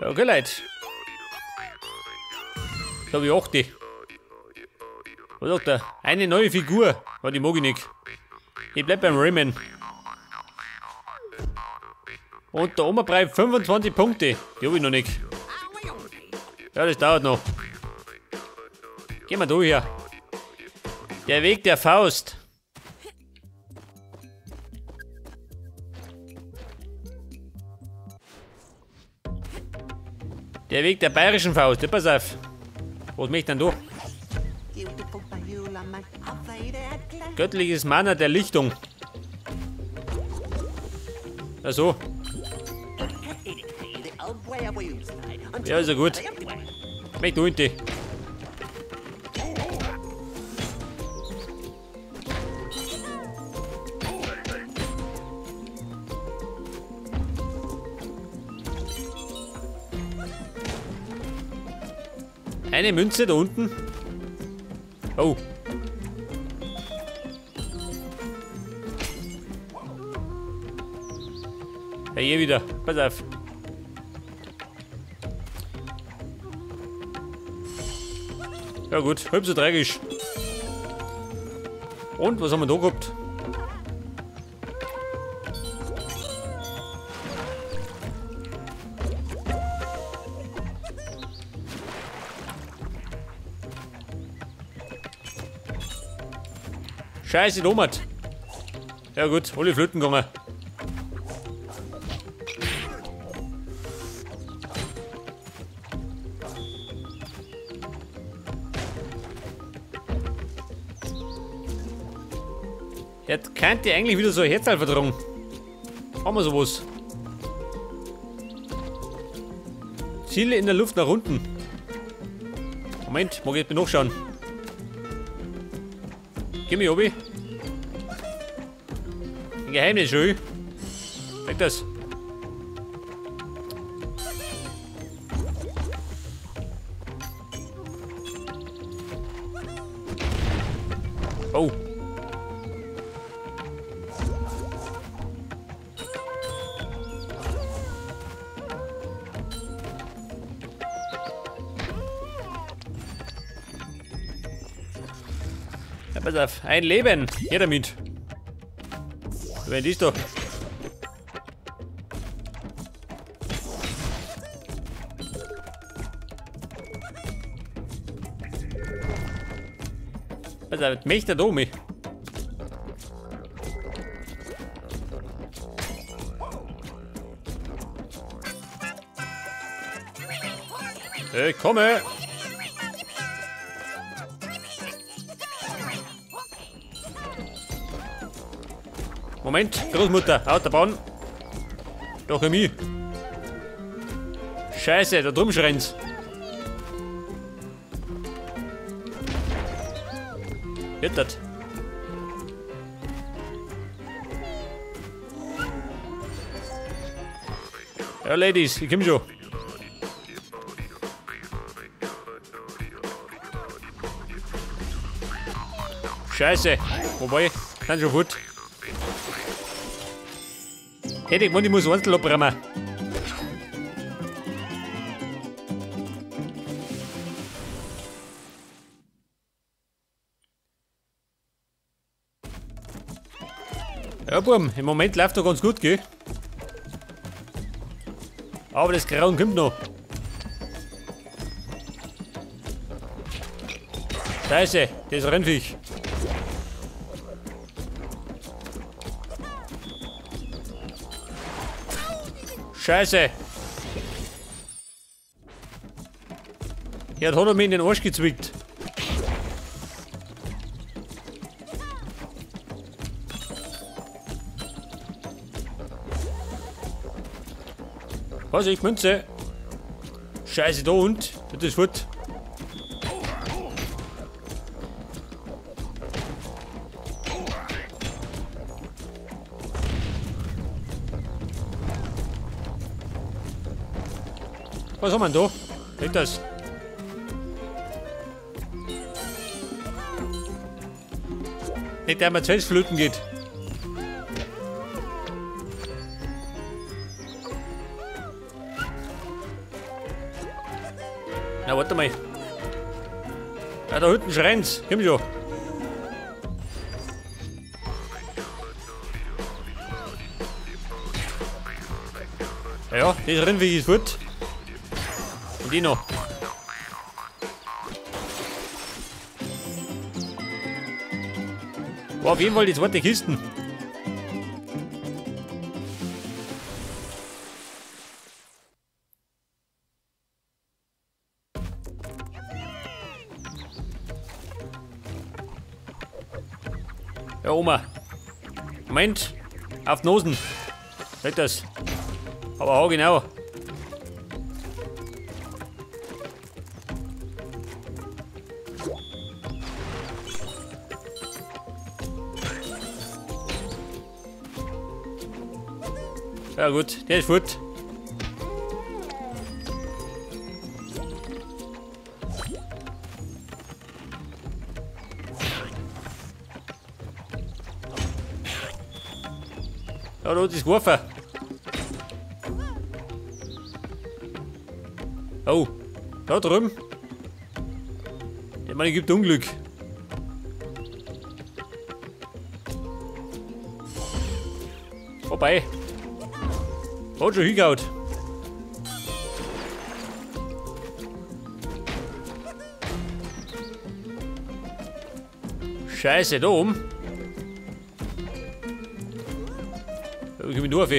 Okay, Leute. Da hab ich 8. Was sagt er? Eine neue Figur. Aber die mag ich nicht. Ich bleib beim Rayman. Und der Oma braucht 25 Punkte. Die hab ich noch nicht. Ja, das dauert noch. Gehen wir da her. Der Weg der Faust. Der Weg der bayerischen Faust. Ja, pass auf. Was möchte denn da? Göttliches Mana der Lichtung. Ach so. Ja, ist ja gut. Möchte du hinten. Eine Münze da unten. Oh. Hey, hier wieder. Pass auf. Ja gut, halb so tragisch. Und, was haben wir da gehabt? Scheiße, Domat. Ja gut, alle Flöten gegangen. Jetzt könnte ich eigentlich wieder so ein Herzteil vertragen. Haben wir sowas. Ziele in der Luft nach unten. Moment, mag ich jetzt nachschauen. Geh mir, Obi. Ein Geheimnis, schön. Weg das. Oh. Ja, pass auf, ein Leben. Her damit. Wer ist da? Pass auf, möchte da mich. Ich komme. Moment, Großmutter, Autobahn. Doch in mich. Scheiße, da drum schreint's. Wird das? Ja, Ladies, ich komm schon. Scheiße, wobei, sind schon fort. Hätte ich gemeint, ich muss einzeln abräumen. Ja, Buben, im Moment läuft doch ganz gut, gell? Aber das Grauen kommt noch. Scheiße, das Rennviech. Scheiße! Jetzt hat er mich in den Arsch gezwickt. Was, ich Münze? Scheiße, da und? Das ist fort. Was haben wir denn da? Geht das? Nicht, der mir zuerst flöten geht. Na, warte mal. Ja, da hinten schreint's. Komm schon. Ja, ja, das Rindviech ist fort. Und die noch. War auf jeden Fall die zweite Kisten. Ja, Oma. Moment. Auf die Nosen. Sag das. Aber hau genau. Ja gut, der ist fort. Ja, da hat es geworfen. Oh, da drüben. Der Mann gibt Unglück. Vorbei. Hat schon hingehauen. Scheiße, da oben. Da komm ich nur auf.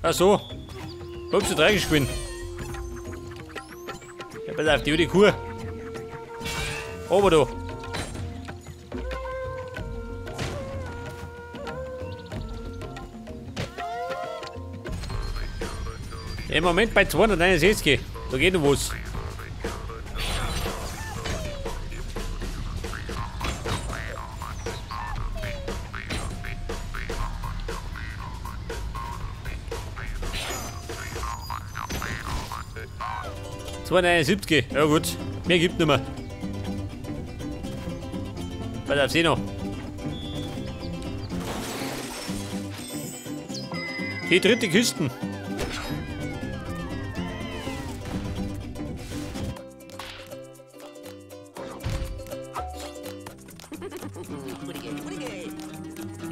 Ach so. Da hab ich drei gespielt. Ja, pass auf, die alte Kuh. Aber da. Im Moment bei 261. Da geht noch was. ...271, ja gut, mehr gibt nicht mehr. Pass auf, seh noch. Die dritte Kisten.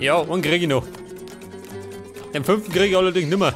Ja, einen krieg ich noch. Den fünften krieg ich allerdings nicht mehr.